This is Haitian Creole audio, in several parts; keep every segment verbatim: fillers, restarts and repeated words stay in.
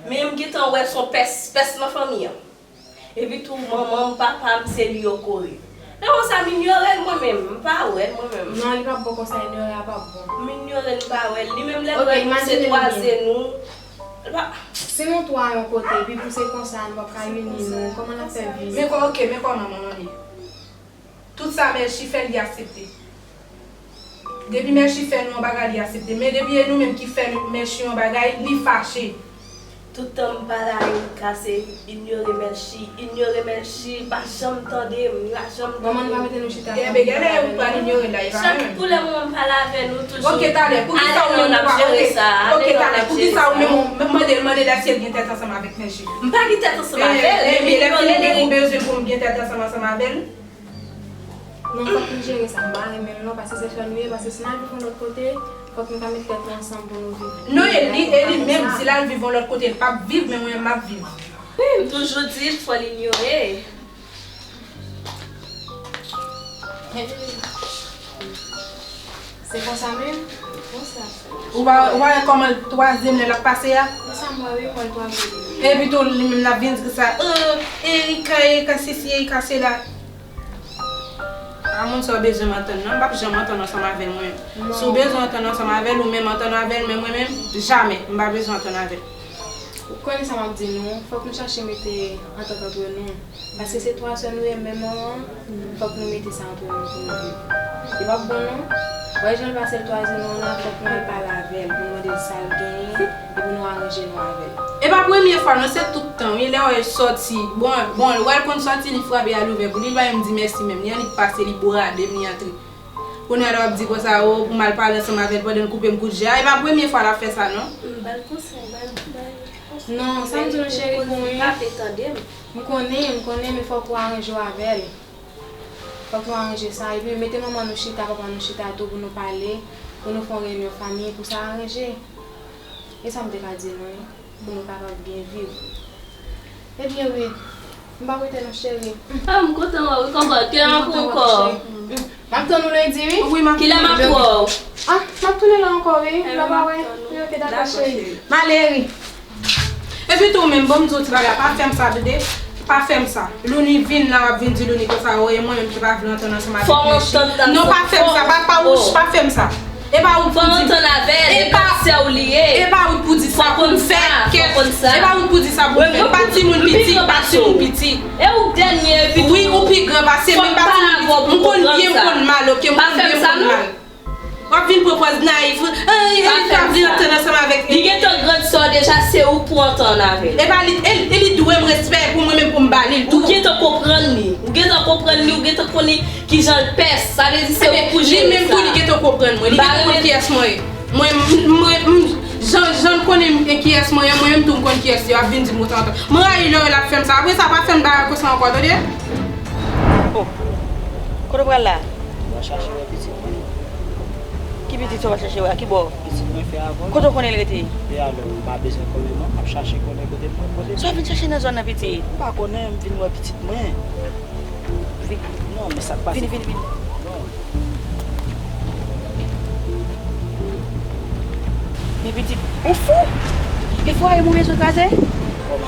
Men m gentan wè se yon pès, pès nan fanmi an. Epi tou, manman m, papa m, se li yo kore. Nan konsa, m inyore l mwen menm, m pa wè l mwen menm. Non, li p ap bon konsa, inyore a p ap bon. M inyore l, m pa wè l. Li menm lè l wè nou se twa zye nou. Li pa. Si nou twa yon kote, epi pou se konsa, nou p ap ka ini nou, kòman n ap fè viv? Men kò, oke, men kòman manman li? Tout sa Melchi fè, li aksepte. Depi Melchi fè nou yon bagay, li aksepte. Men depi e nou menm ki fè Melchi yon bagay, li fache. Tout tan m pale a Erika, se inyore Melchi, inyore Melchi, li pa janm tande m, li pa janm tande m. Manman nou pa mete nou chita ansanm pou nou pale non. Chak kou lè manman m pale avè nou, toujou, oke, talè, poukisa ou menm ou pa, oke, talè, poukisa ou menm ou mande l, mande l èske l gen tèt ansanm avèk Melchi? M pa gen tèt ansanm avè l, men m inyore l. Epi lè fini gen yon bezwen pou m gen tèt ansanm, ansanm avè l? Non, fòk nou jere sa. M pa renmen l non, paske se sè nou ye, paske si n al viv yon lòt kote, fòk nou ka met tèt nou ansanm pou nou viv. Non, e li, e li menm, si l al viv yon lòt kote, l p ap viv, men mwen menm m ap viv. Wi, m toujou di l, fò l inyore. Se konsa menm? Konsa. Ou pa, ou pa wè kòman twazyèm lè l ap pase a? Konsa m wè wi, m wè l twazyèm. Epi tou, li menm l ap vin di sa, oh, Erika, Erika sesi, Erika sela. A moun sa w bezwen m antann non, m p ap janm antann ansanm avè l mwen menm. Si w bezwen antann ansanm avè l, ou menm antann avè l, men mwen menm, jamè, m pa bezwen antann avè l. Ou konnen sa m ap di nou, fòk nou chache mete antant antre nou. Paske se twa sè nou ye, menm manman, fòk nou mete sa antre nou pou nou viv. Li p ap bon non. Wè jan l pase l twazyèm nou an la, fòk nou al pale avè l, pou nou mande l sa l genyen, epi nou aranje nou avè l. E pa premye fwa non, se tout tan wi, lè w wè l sòti, bon, bon, lè w wè l konn sòti, li frape a l ouvè pou li, li pa menm di mèsi menm, li annik pase, li bwade m, li antre. Kounye a la w ap di konsa, o, pou m al pale ansanm avè l pandan l koupe m kout je a, e pa premye fwa l ap fè sa non. M ba l konsèy, ba l, ba l konsèy. Non, sa m di nou cheri pou mwen. Li pa vle tande m. M konnen, m konnen, men fòk ou aranje w avè l. Fòk nou aranje sa. Epi mete manman nou chita, papa nou chita tou pou nou pale, pou nou fè yon reyinyon fanmi, pou sa aranje. E sa m te ka di nou wi, pou nou kapab byen viv. Ebyen wi, m p ap rete non cheri. Ah, m kontan wè w wi, kòman kè an pou w kò. M ap tann ou lendi wi. Kilè m ap wè w? Ah, m ap tounen la ankò wi. Lè w pa wè. Wi, oke, dakò cheri. M ale wi. Epi tou menm, bon, m di w ti bagay, pa fè m sa, tande? Pa fè m sa. Louni vin la, w ap vin di Louni konsa, o, e mwen menm ki pa vle antann ansanm avèk Melchi. Non, pa fè m sa, pa, pa wouch, pa fè m sa. E pa ou pou di. Fò antann avè l, e pa sè w li ye. E pa ou pou di sa pou m fè kè. E pa ou pou di sa pou m fè. Pa timoun piti, pa timoun piti. E ou k dènye epi tou. Wi, ou pi gran pase m, men pa timoun piti. M konn byen, m konn mal, oke, m konn byen, m konn mal. W ap vin pran pòz nayif. Ay, ay, w ap vin antann ansanm avèk li. Li gentan grandisè w deja, se ou pou antann avè l. E pa li, e, e li dwe m respè pou mwen menm pou m ba li l tou. Ou gentan konprann li. Ou gentan konprann li, ou gentan konnen kijan l pès. Sa vle di se ou pou jere sa. Li menm tou li gentan konprann mwen. Li gentan konn kiyès mwen ye. Mwen, mwen, mwen, jan, jan l konnen m kiyès mwen ye, mwen menm tou m konn kiyès li ye. W ap vin di m konsa antann. Mwen rayi lè w wè l ap fè m sa. Apre sa, pa fè m bagay konsa ankò, tande? Oh. Kote w pral la? Mwen chache wè pitit mwen. Ki pitit sa w pral chache wè? A ki bò? Pitit mwen fè avan. Kote w konnen l rete? E alò, m pa bezwen konnen non, m ap chache konnen kote l pran kote l. Sa w vin chache nan zòn nan, pitit? M pa konnen, m vin wè pitit mwen. Vini. Non, men sa k pase? Vini, vini, vini. Non. Men pitit, ou fou? E fwaye m ou bezwen kraze?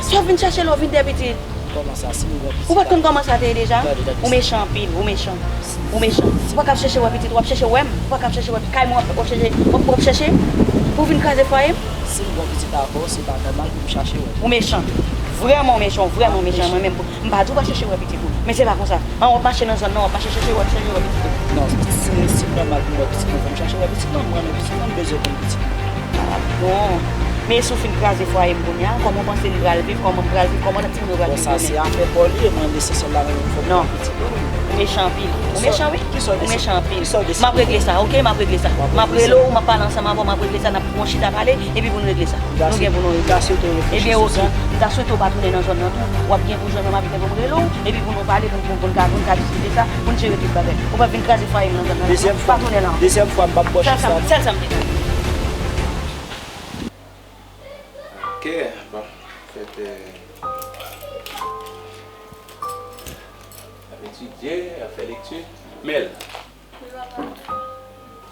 Sa w vin chache lè w vin dèyè pitit? Kòman sa, si m gon pitit? Ou pa t konn kòman sa te ye deja? Ou mechan anpil, ou mechan. Ou mechan. Ou pa ka ap chèche wè pitit, w ap chèche wè m. Ou pa ka ap chèche wè kay mwen, w ap, w ap chèche, w ap, w ap chèche pou w vin kraze fwaye m. Si m gon pitit avè w, se pa nòmal pou m chache wè. Ou mechan. Vrèman ou mechan, ou vrèman ou mechan. Mwen menm, m pa di w pa chèche wè pitit ou. Men se pa konsa. An, w ap mache nan zòn nan, w ap mache chèche, w ap chèche wè pitit ou. Non, si, si nòmal pou m wè pitit mwen, fò m chache wè pitit mwen, m renmen pitit mwen, m bezwen konn pitit mwen. Ah bon. Men si w fin kraze fwaye m kounye a, kòman w panse li pral viv, kòman m pral viv, kòman lòt timoun yo pral viv demen? Bon, sa se afè pa w li ye, mwen lesansyèl la mwen menm fò m konn pitit mwen. Non. Ou mechan anpil. Ou mechan wi. Ou mechan anpil. M ap regle sa, oke? M ap regle sa. M ap rele w, m ap pale ansanm avè w, m ap regle sa, n ap pran yon chita pale, epi pou n regle sa. Nou gen pou nou regle. Ebyen, oke. M ta swete w pa tounen nan zòn nan tou. W ap gen pou jwenn yon maten pou m rele w, epi pou nou pale, pou n, pou n ka, pou n ka diskite sa, pou n jere tout bagay. Ou p ap vin kraze fwaye m nan zòn nan. Pa tounen la ankò. Dezyèm fwa, m p ap ba w chans la. Sèl sa m te di. Ok, bon, fèt, euh, ap etidye, ap fè lekti. Mèl. Wi, papa.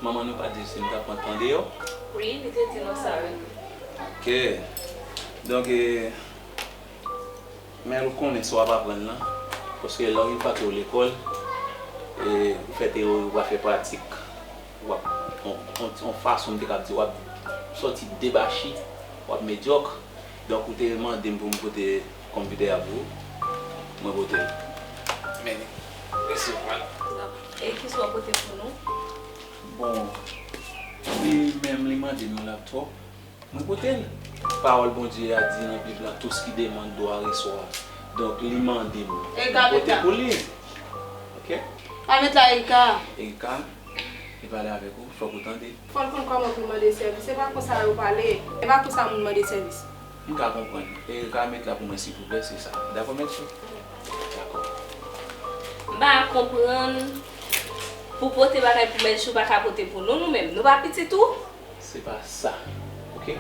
Manman nou pa t di se m t ap pran tan deyò? Wi, li te di nou sa, wi. Ok. Donk, e, men ou konnen sa w ap aprann lan, paske lè yon fwa ke w lekòl, e, ou fè teyori, ou pa fè pratik, w ap, on, on, on fason m te kab di, w ap sòti debachi, w ap medyòk. Donk, ou te mande m pou m pote konpitè a pou ou, mwen pote l. Men li, mèsi, mwen. E kisa w pote pou nou? Bon, li menm, li mande m yon laptòp. Mwen pote l. Pawòl Bondye a di nan Bib la, tout ce qui demande doit recevoir. Donk, li mande m. Erika, pote pou li. Oke? Pa met la, Erika. Erika, li pale avèk ou, fòk ou tande. Fò l konn kòman pou l mande sèvis. Se pa konsa yo pale. Se pa konsa moun mande sèvis. M ka konprann. Erika, met la pou mwen, silvouplè, se sa. Dakò, mèt chou? Dakò. M pa konprann. Pou pote bagay pou mèt chou, pa ka pote pou nou, nou menm. Nou pa pitit ou? Se pa sa, oke?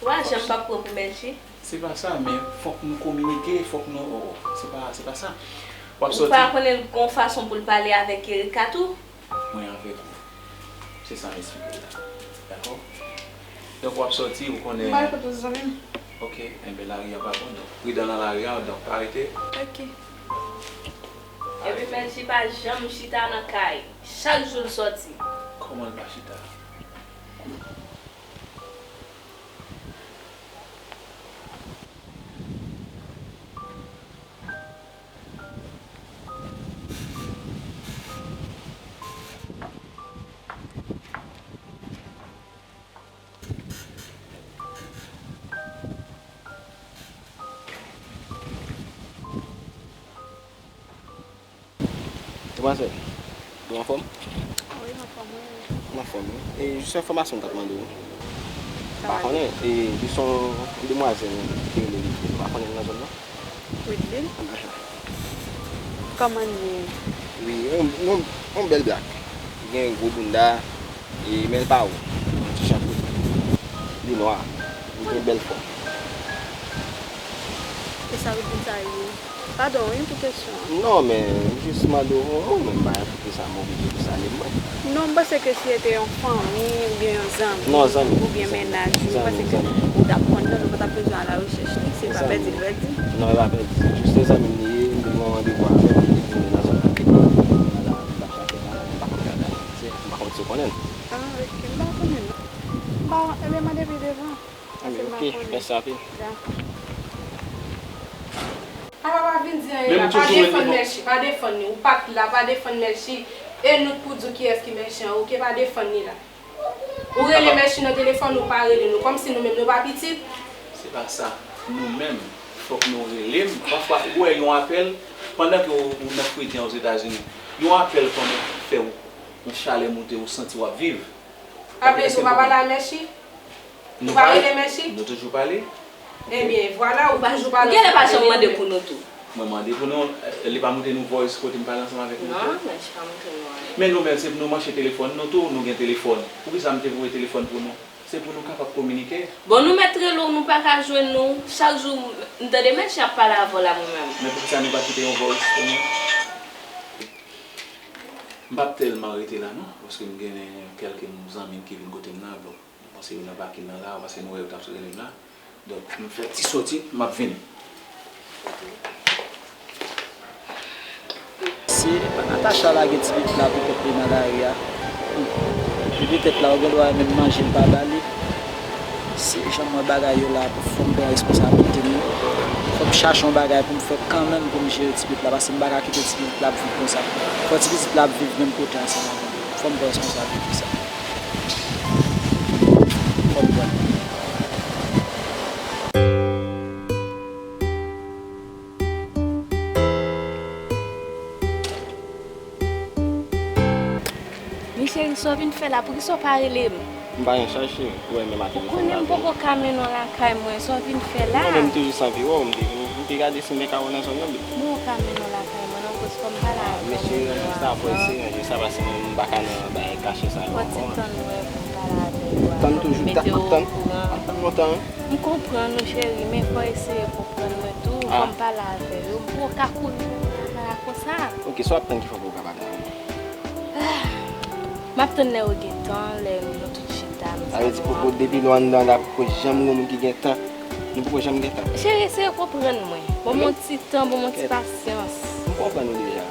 Ou pa janm p ap pran pou Mèlchi? Se pa sa, men fòk nou kominike, fòk nou, o, o, se pa, se pa sa. W ap sòti. Ou pa konnen l gon fason pou l pale avèk Erika tou? Mwen avèk ou. Se sa m esplike w la. Dakò? Donk, w ap sòti, ou konnen. M pa repete zanmi m. Oke, enben, lari a pa bon, donk. Pridan nan lari a, donk, pa rete. Oke. Epi Mèlchi pa janm chita nan kay. Chak jou l sòti. Kòman l pa chita? Demwazèl, ou anfòm? Wi, m anfòm, wi. M anfòm, wi. E, jis yon enfòmasyon m t ap mande w. M pa konnen, e, li se yon demwazèl ki rele Wideline. Ou pa konnen l nan zòn nan? Wideline? Kòman l ye? Wi, yon, yon, yon bèl blak. Li gen gwo bounda, e, men l pa wo. Yon ti jan kout. Li nwa. Li gen bèl fòm. E sa Wideline sa ye? Padon, wi, pou kesyon an. Non, men, m jis mande w, mwen menm, m pa enplike sa, m oblije pou sa li mwen. Non, m panse ke si se te yon fanmi, oubyen yon zanmi, oubyen mennaj ou, m panse ke ou t ap konn non, nou pa t ap bezwen al arechèch li, se pa pèdi l pèdi. Non, e pa pèdi. Jis se zanmi m li ye, m te gen yon randevou avè l, li te di m nan zòn nan, li t ap chache sa, m pa konn gade, m pa konn si w konnen l. Ah, ok, m pa konnen non. M pa, ebyen, mande pi devan. Paske m pa konnen. Ok, mèsi anpil. Dakò. Papa pa vin di anyen la, pa defann Mèlchi, pa defann li. Ou pa t la, pa defann Mèlchi. E nou k pou di w kiyès ki Mèlchi an, oke, pa defann li la. Ou rele Mèlchi nan telefòn, ou pa rele nou. Kòmsi nou menm nou pa pitit. Se pa sa. Nou menm, fòk nou rele m. Pafwa, ou wè yon apèl, pandan ke w, ou nan fredi an Ozetazini, yon apèl kòman fè w, yon chalè moute, ou santi w ap viv. Sa vle di ou pa pale a Mèlchi? Nou pa rele Mèlchi? Nou toujou pale. Ebyen, vwala, ou toujou pale. Ou genlè pa janm mande pou nou tou. Mwen mande pou nou, eh, li pa montre nou voice kote m pale ansanm avèk nou tou? Non, Mèlchi pa montre nou anyen. Men nou menm, se pou nou manche telefòn nou tou, nou gen telefòn. Poukisa m te voye telefòn pou nou? Se pou nou kapab kominike. Bon, nou mèt rele w, nou pa ka jwenn ou. Chak jou, m tande Mèlchi ap pale avè w la, mwen menm. Men poukisa nou pa kite yon voice pou nou? M p ap tèlman rete la non, paske m gen kèlke zanmi m ki vin kote m nan, bon, m panse yo nan pakin nan la, paske m wè yo t ap rele m la. Donk, m fè ti soti, m ap vini. Se pa Natacha lage ti pitit la poutèt li nan lari a. Li poutèt la, ou gen dwa menm manje l pa ba li. Se jan m wè bagay yo la, fò m pran responsablite m. Fò m chache yon bagay pou m fè kanmenm pou m jere ti pitit la, paske m pa ka kite ti pitit la ap viv konsa. Fò ti pitit la ap viv menm kote ansanm avè m. Fò m pran responsablite sa. Fò m pran. Sa w vin fè la? Poukisa w pa rele m? M pa gen chaj, cheri. Ou wè menm ak telefòn la. Ou konnen m poko ka mennen w lakay mwen. Sa w vin fè la? Mwen menm, m te jis anvi wè w, m te vin, m te gade si m te ka wè w nan zòn nan, baby. Bon, ou ka mennen w lakay mwen, non, paske fò m pale avè w. Men cheri, ranje sa, fò eseye ranje sa, paske mwen, m pa ka nan bagay kache sa yo ankò. Fò ti tann mwen pou m pale avè w a. Tann toujou, tann, tann. Mete w okouran. Pa tann lontan, hein. M konprann ou, cheri, men fò eseye konprann mwen tou. Fò m pale avè yo. M poko ka kouri nan bagay la konsa. Ok, sa w ap tann ki fè w poko ka pale avè m? M ap tann lè yo gen tan, lè nou tout chita, nou sa nou anvi. Sa vle di, poko, depi nou anndan la, poko janm gen moun ki gen tan. Nou poko janm gen tan. Cheri, eseye konprann mwen. Ban m yon ti tan, ban m yon ti pasyans. M konprann ou deja.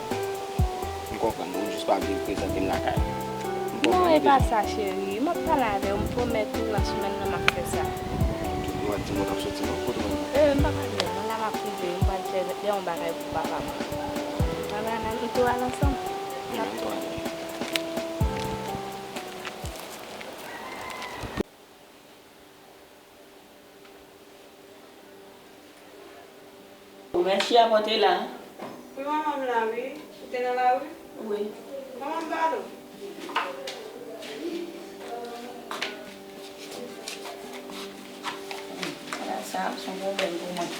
M konprann ou, ou jis pa vle prezante m lakay ou. M konprann ou deja. Non, e pa sa, cheri. M ap pale avè w, m pwomèt ou nan semèn nan m ap fè sa. Ou pa di m ou t ap soti non, kote w pral? E, m pa pral lwen, nan la m ap rive, m pral fè yon bagay pou papa m. Ann, ann, ann, nou tou al ansanm. Ann, ann tou ale. Mèsi a, pòte la. Wi, manman, m la, wi. Ou te nan lari? Wi. Manman, m ba nou. Ala sa, se yon pwoblèm pou mwen.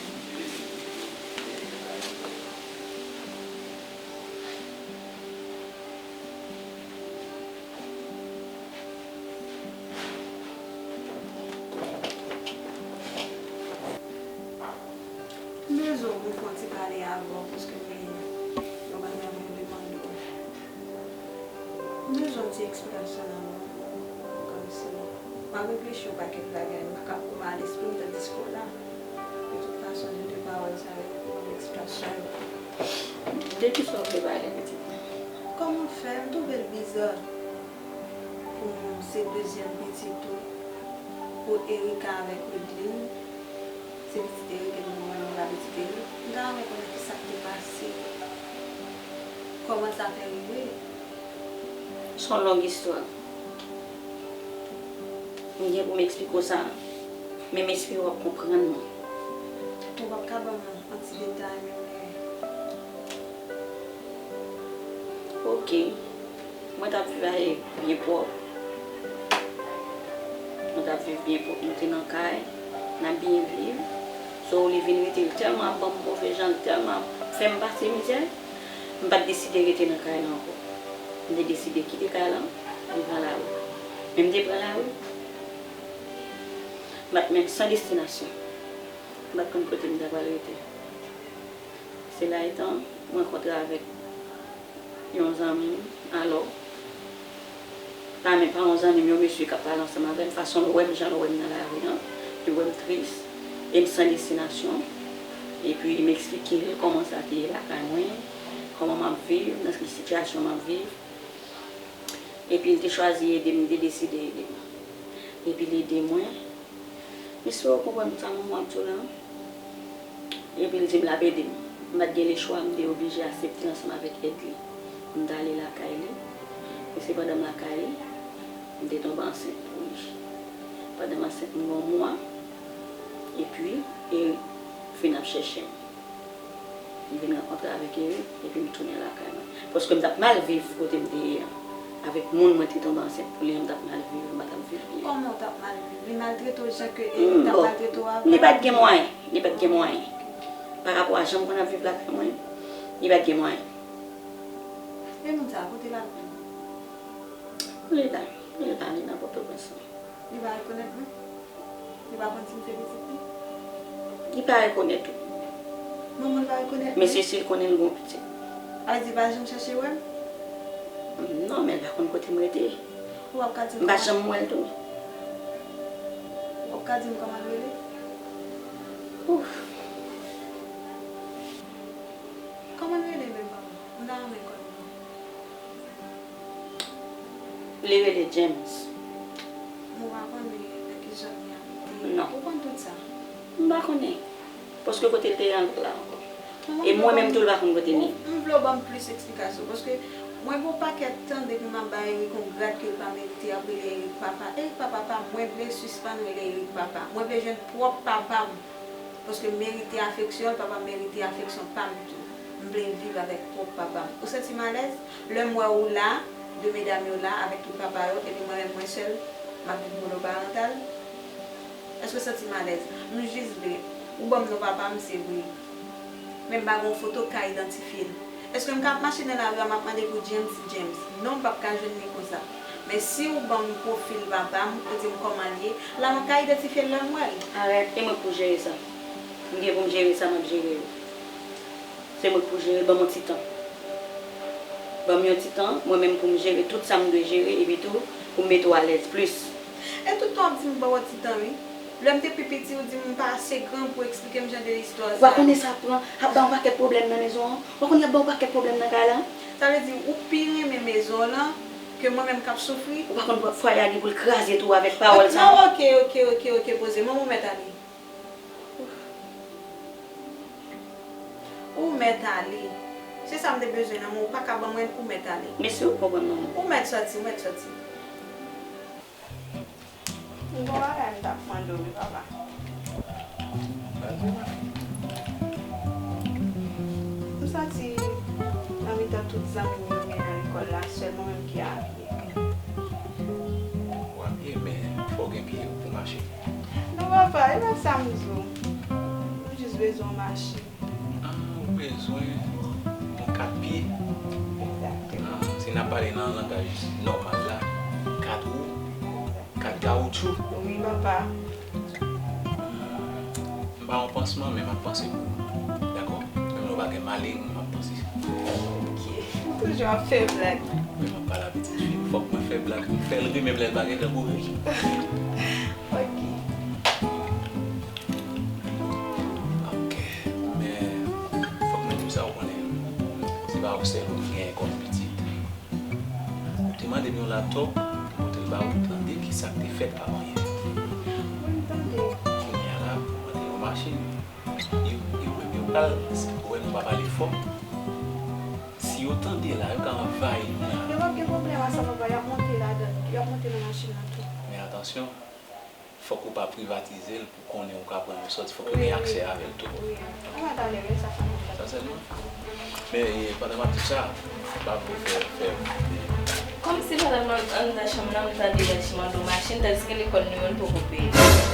M bezwen w pou m fè yon ti pale avè w, paske m gen yon bagay mwen vle mande w. M bezwen yon ti eksplikasyon nan men w. Kòmsi m ap reflechi yon pakèt bagay, m pa ka pran mal espri m nan diskou w la. De tout fason, de de pawòl sa yo, m ap eksplikasyon yo. De kisa w vle pale, pitit mwen? Kòman fè m twouve l biza pou m se dezyèm pitit ou, pou Erika avèk Widlin, se pitit Eric epi mwen menm la pitit Eric. M ta renmen konnen kisa k te pase, kòman sa fè rive. Se yon long istwa. M gen pou m eksplike w sa, men m espere w ap konprann mwen. Ou p ap ka ban m yon ti detay menm lè? Ok. Mwen t ap viv avèk byen pwòp. Mwen t ap viv byen pwòp. Nou te nan kay. N ap byen viv. So, li vin rete, li tèlman ap ban m move jan, li tèlman ap fè m pase mizè. M pa t deside rete nan kay la ankò. M te deside kite kay la, m pran lari. Men m te pran lari, m pa t menm san destinasyon. M pa t konn kote m ta pral rete. Se la etan m rankontre avèk yon zanmi m, alò, pa menm pa yon zanmi m, yon mesye k ap pale ansanm avè m, fason l wè m, jan l wè m nan lari an, li wè m tris, e m san destinasyon, epi m eksplike l kòman sa te ye lakay mwen, kòman m ap viv, nan ki sitiyasyon m ap viv, epi l te chwazi ede m, li te deside ede m, epi l ede mwen. M espere w konprann sa manman w ap di w la. Epi l di m l ap ede m. M pa t gen lechwa, m te oblije aksepte l ansanm avèk èd li. M t ale lakay li. E se pandan m lakay li, m te tonbe ansent pou li. Pandan m ansent, m gen yon mwa. Epi, Eric fin ap chèche m. M vin rankontre avèk Eric, epi m tounen lakay mwen. Paske m t ap mal viv kote m te ye an. Avèk moun mwen te tonbe ansent pou li an, m t ap mal viv, m pa t ap viv byen. Kòman w t ap mal viv? Li maltrete w jan ke Eric t ap maltrete w avan? Li pa t gen mwayen, li pa t gen mwayen. Pa rapò a jan m konn ap viv lakay mwen, li pa t gen mwayen. E moun sa a, kote l ap viv? Li la, li la, li nan Pòtoprens lan. Li pa rekonèt mwen? Li pa konn si m se pitit li? Li pa rekonèt ou. Manman l pa rekonèt mwen? Men se si l konnen l gen yon pitit. Sa vle di li pa janm chèche wè m? Non, men l pa konn kote m rete. Ou p ap ka di m kòman? M pa janm wè l tou. Ou p ap ka di m kòman l rele? Ouf. Kòman l rele menm, papa? M ta renmen konn non. Li rele James. Ou pa konnen nan ki zòn li abite? Non. Ou konn tout sa? M pa konnen. Paske kote l te ye an, l pa la ankò. E mwen menm tou, l pa konn kote m ye. M vle w ban m plis eksplikasyon, paske mwen gen yon pakèt tan depi m ap bay Eric yon grad ke l pa merite, y ap rele Eric papa. Eric papa pa m, mwen vle sispann rele Eric papa. Mwen vle jwenn pwòp papa m. Paske m merite afeksyon l, papa m merite afeksyon pa m tou. M vle viv avèk pwòp papa m. Ou santi m alèz? Lè m wè ou la, De medam yo la avèk tout papa yo, epi mwen menm mwen sèl, m ap viv monoparantal. Èske w santi m alèz? M jis vle, ou ban m non papa m, se vre. Men m pa gen yon foto k ka idantifye l. Èske m ka ap mache nan lari a, m ap mande pou James, James? Non, m p ap ka jwenn li konsa. Men si w ban m pwofil papa m, ou di m kòman l ye, la m ap ka idantifye l lè m wè l. Arèt, e mwen k pou jere sa. M gen pou m jere sa, m ap jere l. Se mwen k pou jere l, ban m yon ti tan. Ban m yon ti tan, mwen menm pou m jere tout sa m dwe jere, epi tou, pou m mete w alèz plis. E tout tan w ap di m ban w yon ti tan, wi. Lè m te pi piti, ou di m pa ase gran pou w eksplike m jan de istwa sa. Ou pa konnen sa pran, ap ba yon pakèt pwoblèm nan mezon an. Ou pa konn y ap ba yon pakèt pwoblèm nan kay la? Sa vle di ou pi renmen mezon w lan ke mwen menm k ap soufri? Ou pa konn fwaye a gen pou l kraze tou avèk pawòl sa? Non, oke, oke, oke, oke, poze. Manman, ou mèt ale. Ou mèt ale. Se sa m te bezwen nan men w, ou pa ka ban mwen, ou mèt ale. Mesi, ou konprann manman. Ou mèt sòti, ou mèt sòti. M gon bagay m t ap mande w wi papa. M santi nan mitan tout zanmi m yo gen nan lekòl la, sèl mwen menm ki abiye. W abiye, men fò w gen pye pou mache. Non papa, e pa sa m di w. M jis bezwen yon machin. Ah, ou bezwen yon kat pye? Egzakteman. Ah, si n ap pale nan langaj nòmal la, kat wou, kat kawoutchou. Wi papa. Hmm, m pa yon pansman, men m ap panse pou ou. Dakò? Menm lè w pa gen maleng, m ap panse. Ok. Ou toujou ap fè blag. Men m ap pale a pitit fi m. Fòk mwen fè blag. M fè l ri menm lè l pa gentan pou ri. Ok. Ok, men fòk mwen di w sa, ou konnen, se pa ou sèl ou ki genyen kòm pitit. Ou te mande m yon laptòp, m pote l ba ou, tande ki sa k te fèt avan yè. Wi, m tande. Kounye a la, ou mande yon machin. Yo, yo menm yo pral wè nou pa pale fò. Si yo tande la, yo ka anvayi nou la. Yo p ap gen pwoblèm a sa, papa, y ap monte ladan, y ap monte nan machin nan tou. Men atansyon, fòk ou pa privatize l pou konnen ou ka pran yo sòti, fòk yo gen aksè avè l tou. Wi, wi. Ou mèt ale, wi, sa fè m konfyans. Sa sèlman. Men, e, pandan m ap di w sa, m pa vle w fè, fè. Kòmsi pandan m anndan chanm nan, m tande Elchi mande w machin, tandiske lekòl nou yo, n poko peye.